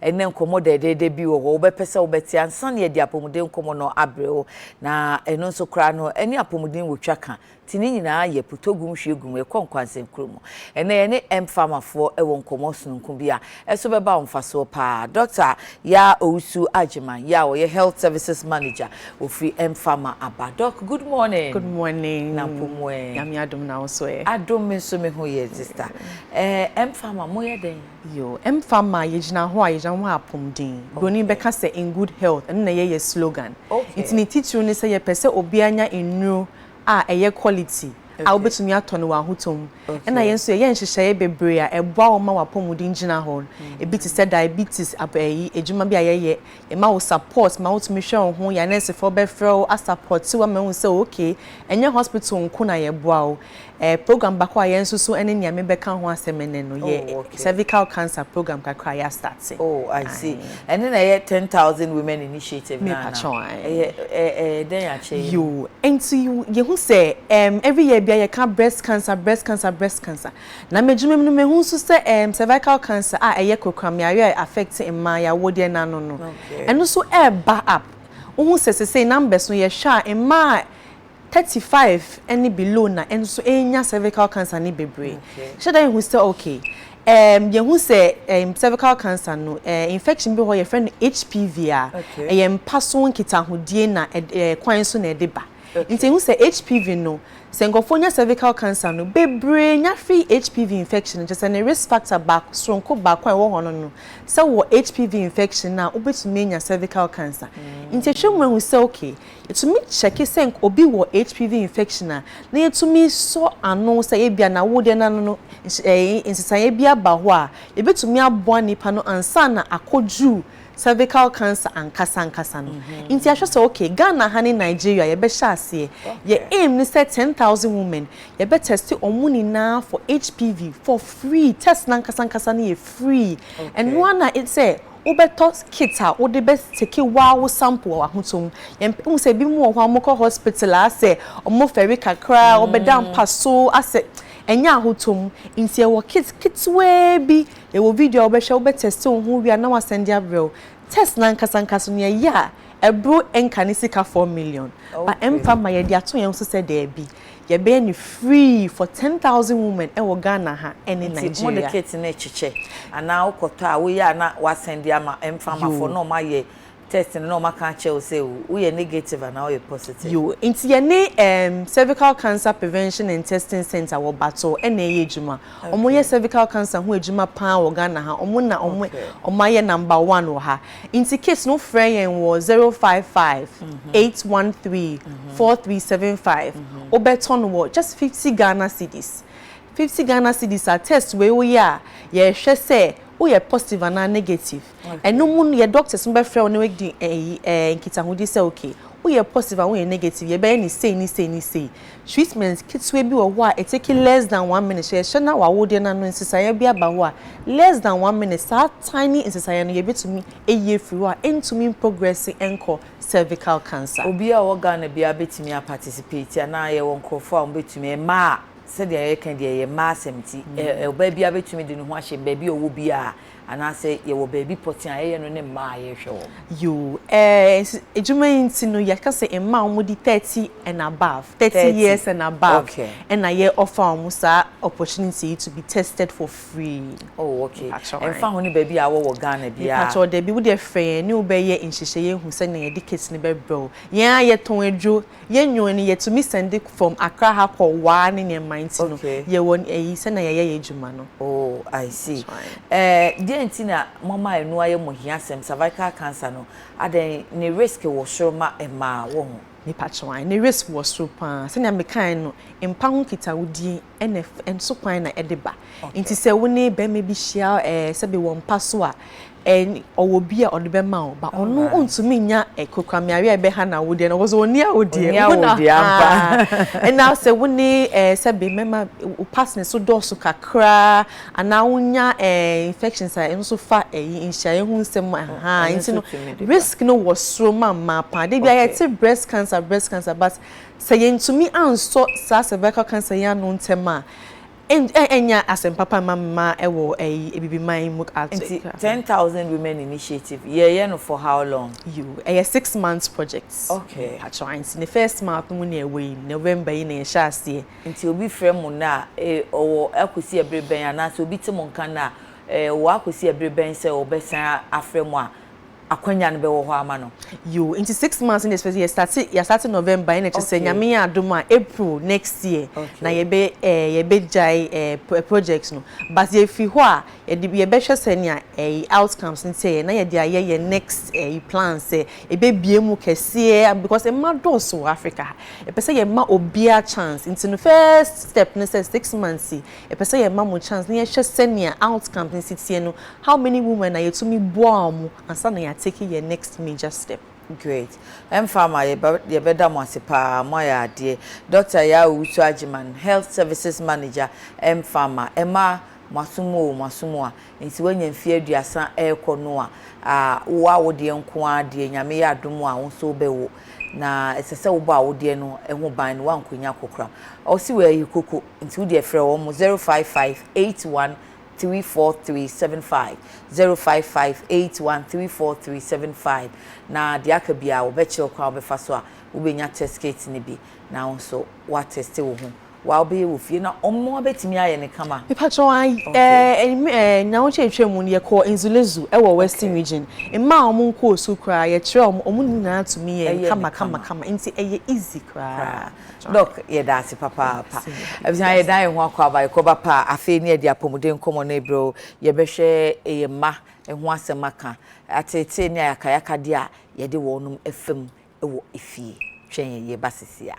Ɛnɛ nkɔmmɔ dɛdɛɛdɛ bi wɔ hɔ wobɛpɛ sɛ wobɛte ansa na yɛde apɔmuden nkɔmmɔ no abrɛ wo. Na ɛno nso koraa no, ɛne apɔmuden wɔ twa ka. Nti ne nyinaa yɛ putogum hwiegum ɛkɔ nkwansɛnkuro mu. Ɛnɛ yɛne M-Pharmafoɔ wɔ nkɔmmɔ sononko bi a ɛso bɛba wo mfasoɔ paa. Dɔkta Yaa Owusu Agyeman yi a ɔyɛ Health Services Manager ɔfiri M-Pharma aba. Doc, good morning. Good morning. Na mpo mu ɛ? Nyame adom na wo so ɛ? Adom me nso me ho yɛ sister. Eh, M-Pharma moyɛ dɛn? Yo, M-Pharma yɛgyina hɔ a yɛgyina hɔ apɔmuden. Broni bɛka sɛ "in good health", ɛno na ɛyɛ yɛ slogan. Nti ne titiriw ne sɛ yɛpɛ sɛ obiara nya nnuro a ɛyɛ quality a wobɛtumi atɔ no wɔ ahotɔ mu. Ɛna yɛn nso yɛyɛ nhyehyɛeɛ bebree a ɛboa wo ma w'apɔmuden gyina hɔ. Ebi te sɛ diabetes ɛyi adwuma bi a yɛyɛ, ɛma wo support ma wotumi hwɛ wo ho, yɛn anɛɛsefoɔ bɛfrɛ wo asupport wo ama woahu sɛ okay, ɛnyɛ hospital nko na yɛboa wo. Program baako a yɛn nso so ne nea mebɛka ho asɛm ɛnɛ no yɛ cervical cancer program kakra a yɛastart. Oh, I see. Ɛne na ɛyɛ 10,000 Women Initiative na ana? Mepatwɔ. Ɛyɛ ɛɛ dɛn akyɛ yi? Yo, nti yɛhu sɛ every year bia yɛka breast cancer, breast cancer, breast cancer. Na m'adwuma mu no mehu nso sɛ cervical cancer a ɛyɛ kokoram yare a affect mmaa yɛawodeɛ n'ano no. Ɛno nso ɛɛba up. Wohu sɛ sesei numbers no yɛhwɛ a, mmaa a 35 ɛne below na ɛno nso ɛnya cervical cancer ne bebree. Hyɛ da yɛhu sɛ okay, yɛhu sɛ cervical cancer no, infection bi wɔ hɔ yɛfrɛ no HPV a ɛyɛ mpa so nkitahodie na kwan so na ɛde ba. Nti yɛhu sɛ HPV no, sɛ nkurɔfoɔ nya cervical cancer no, bebree nya firi HPV infection. Kyerɛ sɛ ne risk factor baako soronko baako a ɛwɔ hɔ no, sɛ wɔ HPV infection a, wobɛtumi anya cervical cancer. Nti atwa mu ahu sɛ okay, yɛtumi check sɛ obi wɔ HPV infection a, na yɛtumi sɔ ano sɛ ebia na awodeɛ n'ano no nsesaeɛ bi aba hɔ a, yɛbɛtumi aboa nipa no ansa na akɔduru cervical cancer ankasa ankasa no. Nti ahwɛ sɛ okay, Ghana ha ne Nigeria yɛbɛhyɛ aseɛ. Yɛ aim ne sɛ 10,000 women yɛbɛtest ɔmo nyinaa for HPV for free. Test nankasa ankasa no yɛ free. Ɛno ana sɛ wobɛtɔ kit a wode bɛtake waa wo sample wɔ ahotɔ mu. Yɛn hu sɛ ebi mu wɔ hɔ a wɔkɔ hospital a, asɛ ɔmo fɛre kakra, wɔbɛda mpa so, asɛ ɛnyɛ ahotɔ mu. Nti yɛwɔ kit ketewaa bi, yɛwɔ video a wobɛhwɛ, wobɛtest wo ho wie a na wasend abrɛ wo. Test nankasa ankasa no yɛyɛ a, ɛboro ɛnka ne sika 4 million ba. Ɛmfa ma yɛde ato yɛn so sɛ daabi, yɛbɛyɛ no free for 10,000 women ɛwɔ Ghana ha ɛne Nti mo de Nigeria. kit no kyekyɛ anaa wokɔtɔ a woyɛ a na wasend ama M-Pharmafoɔ na ɔmo ayɛ test no na ɔmo aka akyerɛ wo sɛ o woyɛ negative anaa woyɛ positive? Yo, nti yɛne Cervical Cancer Prevention and Testing Center wɔ Bato ɛna ɛyɛ adwuma. Ɔmo yɛ cervical cancer ho adwuma paa wɔ Ghana ha. Ɔmo na ɔmo ɔmo ayɛ number one wɔ ha. Nti case no, frɛ yɛn wɔ 055 813 4375. Wobɛtɔ no wɔ just 50 Ghana cedis. 50 Ghana cedis a, test wei woyɛ a, yɛhwɛ sɛ woyɛ positive anaa negative. Ɛno mu no, yɛ doctors no bɛfrɛ wo na wɔadi ɛyi nkitahodi sɛ okay, woyɛ positive a woyɛ negative, yɛbɛyɛ ne sei ne sei ne sei. Treatment ketewa bi wɔ hɔ a ɛtake less than one minute. Yɛhyɛ na wawodeɛ no ano nsesaeɛ bi aba hɔ a, less than one minute, saa tiny nsesaeɛ no yɛbɛtumi ayi afiri hɔ a ɛntumi progress ɛnkɔ cervical cancer. Obi a ɔwɔ Ghana biara bɛtumi aparticipate anaa yɛwɔ nkurɔfoɔ a wɔbɛtumi, mmaa a sɛdeɛ yɛka deɛ yɛ mmaa asɛm ti, ɔbaa biara bɛtumi de ne ho ahyɛ baabi a ɔwɔ biara, anaasɛ yɛwɔ baabi pɔten a yɛyɛ no ne mmaa a yɛhwɛ wɔn? Yo, edwuma yi nti no, yɛka sɛ mmaa a wɔdi 30 and above, 30 30 years and above, ɛna yɛ offer wɔn saa opportunity yi to be tested for free. Oh, okay. Mpakyɛw. Ɛmfa ho ne baabi a wɔwɔ Ghana biara? Mpakyɛw, dabi, wode frɛ yɛn ne wobɛyɛ nhyehyɛeɛ hu sɛnea yɛde kit no bɛbrɛ wo. Yɛn a yɛtɔn aduro, yɛn nnwom no yɛtumi send from Accra ha kɔ Waa ne nneɛma, nti no yɛwɔ ɛyi sɛnea yɛyɛ yɛn adwuma no. Oh, I see. That's fine. Deɛ nti na mama ɛno ayɛ mo hia asɛm, cervical cancer no, adɛn, ne risk wɔ soro ma mmaa wɔ ho? Mepakyɛw, ne risk wɔ soro paa. Sɛnea mekae no, mpa ho nkitahodie ɛna ɛnso kwan na ɛde ba. Nti sɛ wo ne bɛrima bi hyia sɛbi wɔ mpa so a, ɔwɔ bi a ɔde bɛma wo ba, ɔno ɔntumi nya kokoramyare a ɛbɛha na awodeɛ no, ɔwɔ sɛ ɔnni awodeɛ. Ɔnni awodeɛ ampa. Ɛna sɛ wo ne sɛbi mɛma wo partner so dɔɔso kakra anaa wonya infections a ɛno nso fa ɛyi nhyiaeɛ ho nsɛm aha. Ɛno nti nso no tumi de ba. Risk no wɔ soro ma mmaa paa de bi a yɛte breast cancer, breast cancer, but sɛ yɛntumi ansɔ saa cervical cancer yi ano ntɛm a, Ɛnyɛ asɛm papa ma mmaa ɛwɔ ɛyi Abibiman mu. Nti 10,000 Women Initiative, yɛyɛ no for how long? Yo, ɛyɛ 6 months project. Patro, nti ne first month no mu na ɛwɔ yi, November yi na yɛhyɛ aseɛ. Nti obi frɛ mo na ɔwɔ akɔsi ɛbere bɛn, anaasɛ obi te mo nka na ɔwɔ akɔsi ɛbere bɛn sɛ ɔbɛsan afrɛ mo a, akwanya no bɛwɔ hɔ ama no? Yo, nti 6 months ne yɛ start, yɛ start November, ɛna kyerɛ sɛ Nyame yɛ adom a, April next year na yɛbɛ gyae project no. But yɛfi hɔ a, yɛde yɛbɛhwɛ sɛnea outcomes no teɛ na yɛde ayɛ yɛ next plan sɛ ebɛbie mu kɛseɛ, because mma dɔɔso wɔ Africa ha. Yɛpɛ sɛ yɛma obiara chance. Nti no first step no sɛ 6 months yi, yɛpɛ sɛ yɛma mo chance na yɛhwɛ sɛnea outcomes no si teɛ no, how many women na yɛtumi boa wɔn ansa na yɛatake yɛ next major step. Great. Ɛmfa ma yɛbɛda mo ase paa, mo ayɛ adeɛ. Dr. Yaa Owusu Agyeman, Health Services Manager, ɛmfa ma ɛma mo asom o, mo asom a nti woanya mfeɛ 30 ɛrekɔ no a, wo awodeɛ nko ara deɛ, Nyame yɛ adom a, wo nso wobɛwo na ɛsɛ sɛ wobɔ awodeɛ no ho ban no, woankɔnya kokoram. Ɔsi wɔ ayi koko nti wodeɛ frɛ wɔn mo 055 81 34375, 055 81 34375, na deɛ aka biara wɔbɛkyerɛ kwan a wɔbɛfa so a wobɛnya test kit no bi na wo nso woateste wo ho wa wobɛyɛ wɔ fie na ɔmo abɛtumi ayɛ ne kama. Mipatro, ɛɛ na wɔn kyerɛkyerɛ mu no, yɛkɔ Nzulezu ɛwɔ Western Region. Mmaa a wɔn nkɔɔ so koraa, yɛkyerɛ wɔn, wɔn nyinaa tumi yɛ kama kama kama, nti ɛyɛ easy koraa. Doc, yɛda ase papaapa. Abusua, yɛda yɛn ho akɔ aba, yɛkɔba pa afei ne yɛde apɔmuden nkɔmmɔ no ebrɛ. Yɛbɛhwɛ ɛyɛ mma ho asɛm aka atetee ne ayakayakadeɛ a yɛde wɔn fam wɔ efie. Twɛn yɛn, yɛba sisi a.